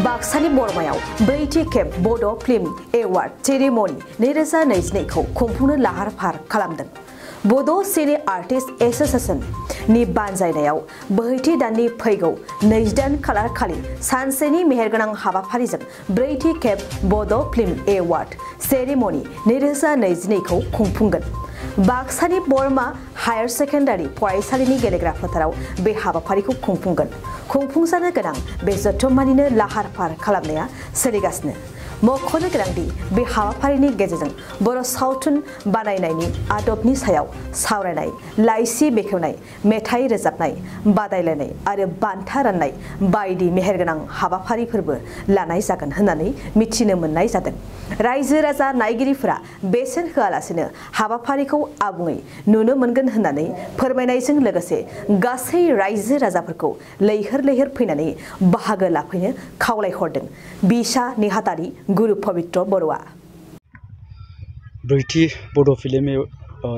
बाक्सानि बरमायाव ब्रैथि खेब बड' फिल्म एवार्ड सेरेमनि 2022 खौ खुंफुंनो लाहार फाहार खालामदों। बड' सिने आर्टिस्ट एसोसिएशन नि बानजायनायाव बोहैथि दाननि फैगौ 28 खालार खालि सानसेनि मेहेरगोनां हाबाफारिजों ब्रैथि खेब बड' फिल्म एवार्ड सेरेमनि 2022 खौ खुंफुंगोन। बाक्सानि बरमा हायर सेकेन्डारि फरायसालिनि गेलेग्रा फोथाराव बे हाबाफारिखौ खुंफुंगोन। खुंफुंजानो गोनां बे जथुम्मानिनो लाहार फाहार खालामनाया सोलिगासिनो। मख'नो गोनांदि बे हाबाफारिनि गेजेरजों बर' सावथुन बानायनायनि आदबनि सायाव सावरायनाय, लाइसि बेखेवनाय, मेथाइ रोजाबनाय, बादायलायनाय आरो बान्था राननाय बायदि मेहेरगोनां हाबाफारिफोरबो लानाय जागोन होननानै मिथिनो मोननाय जादों। रायजो राजा नायगिरिफोरा बेसेन होआलासिनो हाबाफारिखौ आबुङै नुनो मोनगोन होननानै फोरमायनायजों लोगोसे गासै रायजो राजाफोरखौ लैहोर लैहोर फैनानै बाहागो लाफैनो खावलायहरदों। बिसा नेहाथारि गुरु पवित्र बर'आ। ब्रैथि बड' फिल्म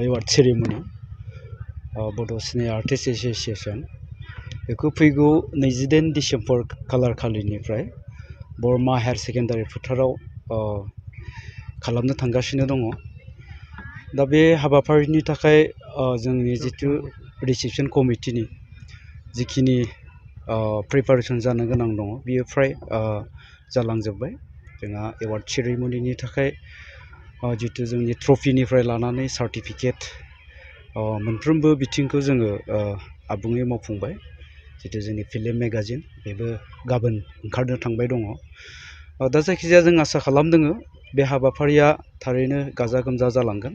एवार्ड सेरेमनि बड' सिने आर्टिस्ट एसोसिएशन बेखौ फैगौ 28 डिसेम्बर खालार खालिनिफ्राय बरमा हायर सेकेन्डारि फोथाराव खालामनो थांगासिनो दङ। दा बे हाबाफारिनि थाखाय जोंनि जिथु रिसेपसन कमिटिनि जिखिनि प्रिपारेसन जानो गोनां दङ बियो फ्राय जालांजोब्बाय। जोंहा एवार्ड सेरेमनिनि थाखाय जितु जोंनि ट्रफिनिफ्राय लानानै सार्टिफिकेट मोनफ्रोमबो बिथिंखौ जोङो आबुङै मावफुंबाय। जितु जोंनि फिल्म मेगाजिन बेबो गाबोन ओंखारनो थांबाय दङ। दा जायखिजाया जों आसा खालामदों बे हाबाफारिया थारैनो गाजा गोमजा जालांगोन।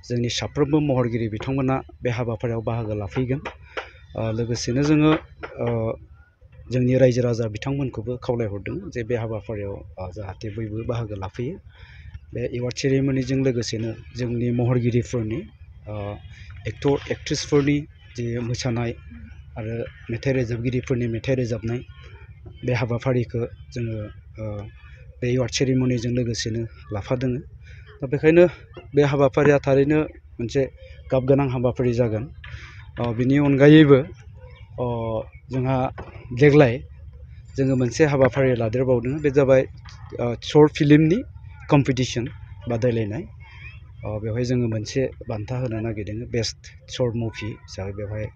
जोंनि साफ्रोमबो महरगिरि बिथांमोना बे हाबाफारियाव बाहागो लाफैगोन। लोगोसेनो जोङो जोंनि रायजो राजा बिथांमोनखौबो खावलायहरदों जे बे हाबाफारियाव जाहाथे बयबो बाहागो लाफैयो। बे एवार्ड सेरेमनिजों लोगोसेनो जोंनि महरगिरिफोरनि एक्टर एक्ट्रिसफोरनि जे मोसानाय आरो मेथाइ रोजाबगिरिफोरनि मेथाइ रोजाबनाय बे हाबाफारिखौ जोङो बे एवार्ड सेरेमनिजों लोगोसेनो लाफादों। दा बेखायनो बे हाबाफारिया थारैनो मोनसे गाब गोनां हाबाफारि जागोन। बिनि अनगायैबो जोंहा देग्लाय जोङो मोनसे हाबाफारि लादेरबावदों। बे जाबाय शर्ट फिल्मनि कम्पिटिशन बादायलायनाय। बेवहाय जोङो मोनसे बान्था होनो नागिरदों बेस्ट शर्ट मुभि हिसाबै बेवहाय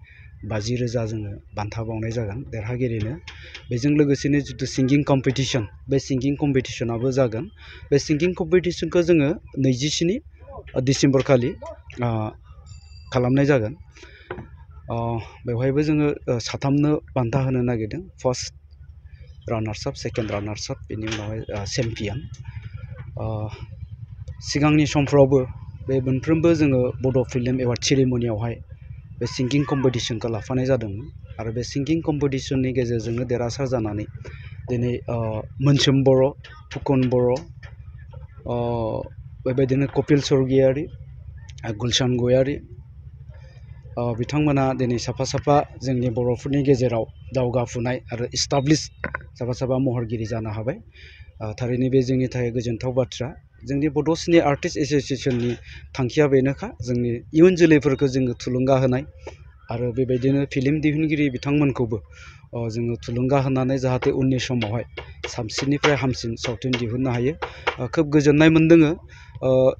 50,000 जोङो बान्था बावनाय जागोन देरहागिरिनो। बेजों लोगोसेनो जितु सिंगिं कम्पिटिशन बे सिंगिं कम्पिटिशनाबो जागोन। बे सिंगिं कम्पिटिशनखौ जोङो 27 डिसेम्बर खालि खालामनाय जागोन। बेवहायबो जोङो साथामनो बान्था होनो नागिरदों। First runners up, second runners up, बेनि उनावहाय चेम्पियन। सिगांनि समफ्रावबो बे मोनफ्रोमबो जोङो बड' फिल्म एवार्ड सेरेमनियावहाय बे सिंगिं कम्पिटिशनखौ लाफानाय जादोंमोन आरो बे सिंगिं कम्पिटिशननि गेजेरजोंनो देरहासार जानानै दिनै मोनसोम बर', फुकन बर', बेबायदिनो कपिल स्वर्गियारि, गुलशन गयारि बिथांमोना दिनै साफा साफा जोंनि बर'फोरनि गेजेराव दावगाफुनाय आरो इस्टाब्लिश साफा साफा महरगिरि जानो हाबाय। थारैनो बे जोंनि थाखाय गोजोनथाव बाथ्रा। जोंनि बड' सिने आर्टिस्ट एसोसिएशननि थांखिया बेनोखा जोंनि इयुन जोलैफोरखौ जोङो थुलुंगा होनाय आरो बेबायदिनो फिल्म दिहुनगिरि बिथांमोनखौबो जोङो थुलुंगा होनानै जाहाथे उननि समावहाय साबसिननिफ्राय हामसिन सावथुन दिहुननो हायो। खोब गोजोननाय मोनदों।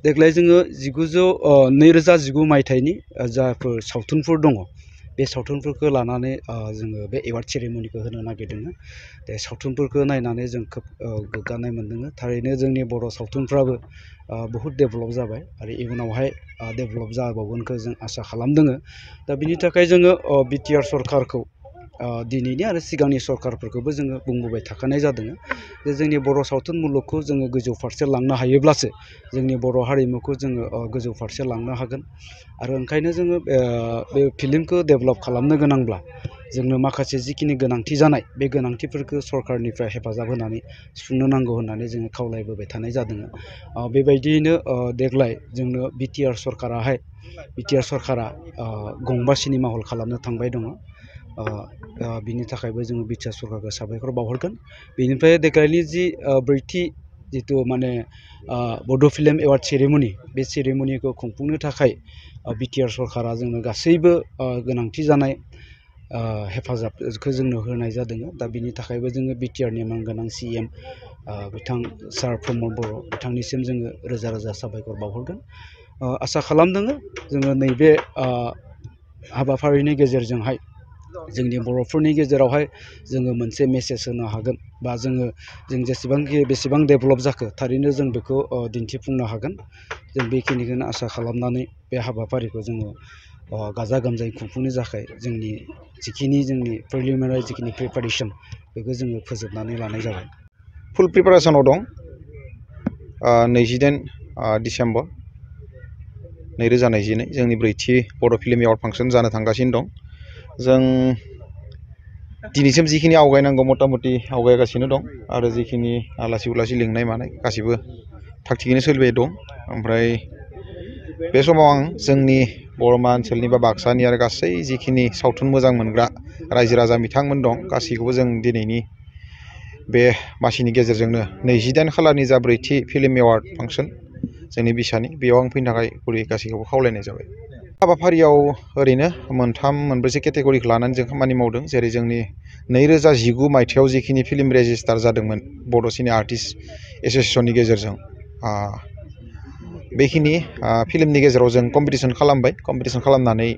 देग्लाय जोङो 2019 मायथाइनि जाफोर सावथुनफोर दङ बे सावथुनफोरखौ लानानै जोङो बे एवार्ड सेरेमनिखौ होनो नागिरदों। बे सावथुनफोरखौ नायनानै जों खोब गोग्गानाय मोनदों। थारैनो जोंनि बर' सावथुनफ्राबो बहुद डेभेलप जाबाय आरो इयुनावहाय डेभेलप जाबावगोनखौ जों आसा खालामदों। दा बिनि थाखाय जोङो बिटिआर सरकारखौ दिनैनि आरो सिगांनि सरकारफोरखौबो जोङो बुंबोबाय थाखानाय जादों जे जोंनि बर' सावथुन मुलुगखौ जोङो गोजौ फारसे लांनो हायोब्लासो जोंनि बर' हारिमुखौ जोङो गोजौ फारसे लांनो हागोन। आरो ओंखायनो जोङो बे फिल्मखौ डेभेलप खालामनो गोनांब्ला जोंनो माखासे जिखिनि गोनांथि जानाय बे गोनांथिफोरखौ सरकारनिफ्राय हेफाजाब होनानै सुफुंनो नांगौ होननानै जोङो खावलायबोबाय थानाय जादों। बेबायदियैनो देग्लाय जोंनो बिटिआर सरकारा गंबा सिनेमा हल खालामनो थांबाय दङ। बिनि थाखायबो जोङो बिटिआर सरकारखौ साबायखर बावहरगोन। बेनिफ्राय देग्लायनि जि ब्रैथि जितु माने बड' फिल्म एवार्ड सेरेमनि बे सेरेमनिखौ खुंफुंनो थाखाय बिटिआर सरकारा जोंनो गासैबो गोनांथि जानाय हेफाजाबखौ जोंनो होनाय जादों दा बिनि थाखायबो जोङो बिटिआरनि मानगोनां CM बिथां सार प्रमद बर' बिथांनिसिम जोङो रोजा रोजा साबायखर बावहरगोन आसा खालामदों जोङो नैबे हाबाफारिनि गेजेरजोंहाय जोंनि बर'फोरनि गेजेरावहाय जोङो मोनसे मेसेज होनो हागोन बा जों बेसेबां डेभेलप जाखो थारैनो जों बेखौ दिन्थिफुंनो हागोन जों बेखिनिखौनो आसा खालामनानै बे हाबाफारिखौ जोङो गाजा गोमजायै खुंफुंनो थाखाय जोंनि प्रिलिमिनारि जिखिनि प्रिपारेसन बेखौ जोङो फोजोबनानै लानाय जाबाय फुल प्रिपारेसनाव दं 28 डिसेम्बर 2022 जोंनि ब्रैथि बड' फिल्म एवार्ड फांसन जानो थांगासिनो दं जों दिनैसिम जिखिनि आवगायनांगौ मथा-मथि आवगायगासिनो दं आरो जिखिनि आलासि उलासि लिंनाय मानाय गासिबो थाग-थिगैनो सोलिबाय दं ओमफ्राय बे समाव आं जोंनि बरमा ओनसोलनि बा बाक्सानि आरो गासै जिखिनि सावथुन मोजां मोनग्रा रायजो राजा बिथांमोन दं गासैखौबो जों दिनैनि बे मासिनि गेजेरजोंनो 28 खालारनि जा ब्रैथि फिल्म एवार्ड फांसन जोंनि बिसानि बेयाव आं फैनो थाखाय गुरै गासैखौबो खावलायनाय जाबाय हाबाफारियाव ओरैनो मोनब्रैसो केटेगरिखौ लानानै जों खामानि मावदों जेरै जोंनि 2019 मायथाइयाव जिखिनि फिल्म रेजिस्टार जादोंमोन बड' सिने आर्टिस्ट एस'सिएशननि गेजेरजों बेखिनि फिल्मनि गेजेराव जों कम्पिटिसन खालामबाय कम्पिटिसन खालामनानै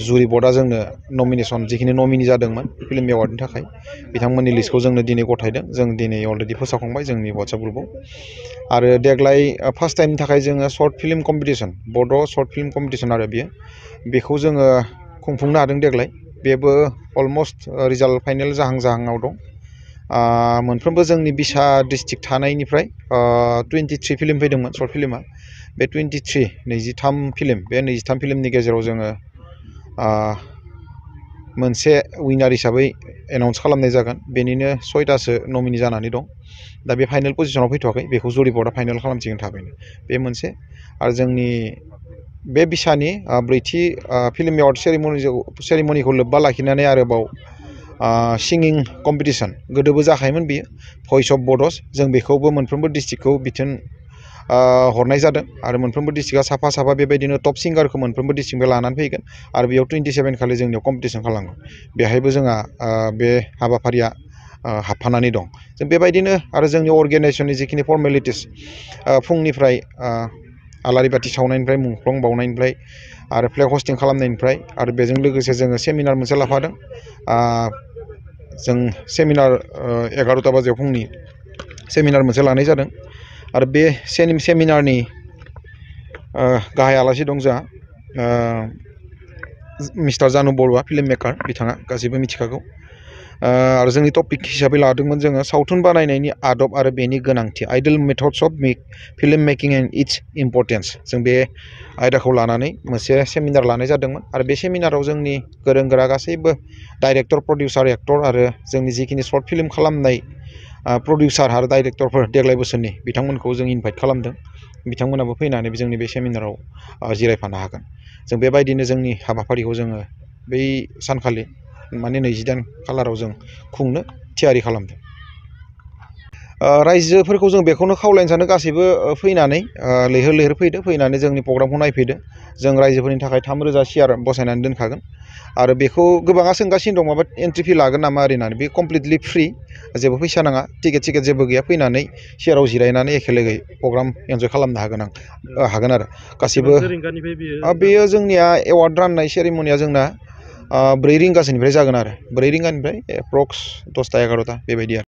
जुरि बर्डआ जोंनो नमिनेसन जिखिनि नमिनि जादोंमोन फिल्म एवार्डनि थाखाय बिथांमोननि लिस्टखौ जोंनो दिनै गथायदों जों दिनै अलरेडि फोसावखांबाय जोंनि वाट्सएप ग्रुपआव आरो देग्लाय फार्स्ट टाइमनि थाखाय जोङो सर्ट फिल्म कम्पिटिसन बड' सर्ट फिल्म कम्पिटिसन आरो बेखौ जोङो खुंफुंनो हादों देग्लाय बेबो अलमस्ट रिजाल्ट फाइनेल जाहांआव दं मोनफ्रोमबो जोंनि बिसा डिस्ट्रिक्ट थानायनिफ्राय 23 फिल्म फैदोंमोन सर्ट फिल्मा बे 23 फिल्म बे 23 फिल्मनि गेजेराव जोङो मोनसे विनार हिसाबै एनाउन्स खालामनाय जागोन बेनिनो 6टासो नमिनि जानानै दं दा बे फाइनेल पजिशनाव फैथ'वाखै बेखौ जुरि बर्डआ फाइनेल खालामसिगोन थाबैनो बे मोनसे आरो जोंनि बे बिसानि ब्रैथि फिल्म एवार्ड सेरेमनिखौ लोब्बा लाखिनानै आरोबाव सिंगिं कम्पिटिसन गोदोबो जाखायोमोन बियो भइस अफ बड'स जों बेखौबो मोनफ्रोमबो डिस्ट्रिक्टखौ बिथोन हरनाय जादों आरो मोनफ्रोमबो डिस्ट्रिक्टआ साफा बेबायदिनो टप सिंगारखौ मोनफ्रोमबो डिस्ट्रिक्टनिफ्राय लानानै फैगोन आरो बेयाव 27 खालि जोंनियाव कम्पिटिसन खालामगोन बेहायबो जोंहा बे हाबाफारिया हाबफानानै दं जों बेबायदिनो आरो जोंनि अर्गेनाइजेसननि जिखिनि फर्मेलिटिस फुंनिफ्राय आलारि बाथि सावनायनिफ्राय मुंख्लं बावनायनिफ्राय आरो फ्लेग हस्टिं खालामनायनिफ्राय आरो बेजों लोगोसे जोङो सेमिनार मोनसे लाफादों जों सेमिनार 11ता बाजियाव फुंनि सेमिनार मोनसे लानाय जादों आरो बे सेमिनारनि गाहाय आलासि दं जोंहा मिस्टार जानु बरुवा फिल्म मेकार बिथाङा गासैबो मिथिखागौ आरो जोंनि टपिक हिसाबै लादोंमोन जोङो सावथुन बानायनायनि आदब आरो बेनि गोनांथि ideal methods of film making and it's importance जों बे आयदाखौ लानानै मोनसे सेमिनार लानाय जादोंमोन आरो बे सेमिनाराव जोंनि गोरों गोरा गासैबो डाइरेक्टर प्रडिउसार एक्टर आरो जोंनि जिखिनि सर्ट फिल्म खालामनाय प्रडिउसार आरो डाइरेक्टरफोर देग्लाय बोसोरनि बिथांमोनखौ जों इनभाइट खालामदों बिथांमोनाबो फैनानै जोंनि बे सेमिनाराव जिरायफानो हागोन जों बेबायदिनो जोंनि हाबाफारिखौ जोङो बै सानखालि माने 28 खालाराव जों खुंनो थियारि खालामदों रायजोफोरखौ जों बेखौनो खावलायनो सानो गासैबो फैनानै लैहोर फैनानै जोंनि प्रग्रामखौ नायफैदो जों रायजोफोरनि थाखाय 3,000 सियार बसायनानै दोनखागोन आरो बेखौ गोबाङा सोंगासिनो दं माबा एन्ट्रि फि लागोन नामा ओरैनानै बे कमप्लिटलि फ्रि जेबो फैसा नाङा टिकेट जेबो गैया फैनानै सियाराव जिरायनानै एखेलगे प्रग्राम एन्जय खालामनो हागोन आरो गासिबो बेयो जोंनिया एवार्ड राननाय सेरेमनिया जोंना 4 रिंगासोनिफ्राय जागोन आरो 4 रिंगानिफ्राय एप्रक्स 10ता 11ता बेबायदि आरो